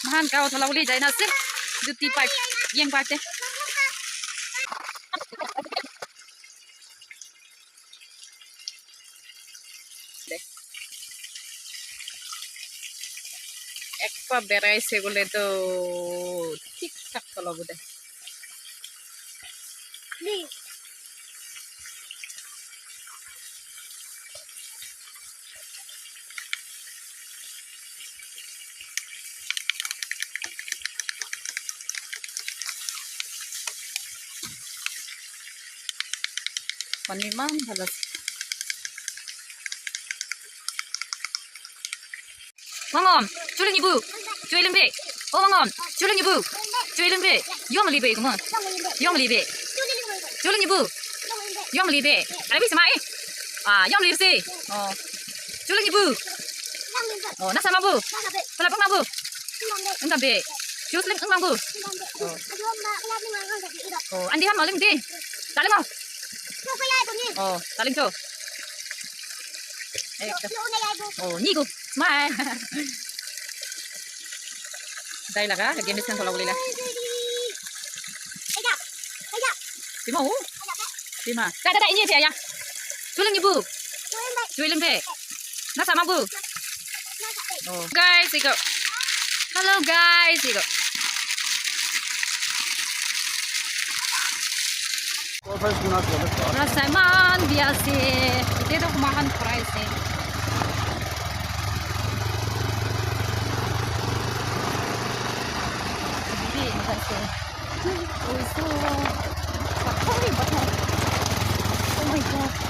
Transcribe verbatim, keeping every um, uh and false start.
Moikhan gao thola bole jai na ase. Duty part, game part te. Ek baar berai se bole to thik thak thola bo de. Pani iman bhal ase. Wangom, chulung ibu, chuilung be. Oh, wangom, chulung ibu, chuilung be. Yom libe, come on. Yom libe. Chulung ibu. Yom libe. Arabi sama eh. Ah, yom libe se. Oh. Chulung ibu. Oh, nasa mabu. Pala pun mabu. Enggak be. Chulung enggak bu. Oh. Oh, andi ham maling de. Taling mau. Oh, taling cho. Eh, oh, ni ko. Smile. Dai laga, game is kan thola bolila. Sima hu? Sima. Da, da, da, ini siya ya. Chulung ibu. Chuilung be. Nasa mabu. Oh, guys, iko. Hello, guys, iko. Rasa iman biya ase. Ite to kumahan price eh. Bibi, eneka ase. Oh, so. Oh my God.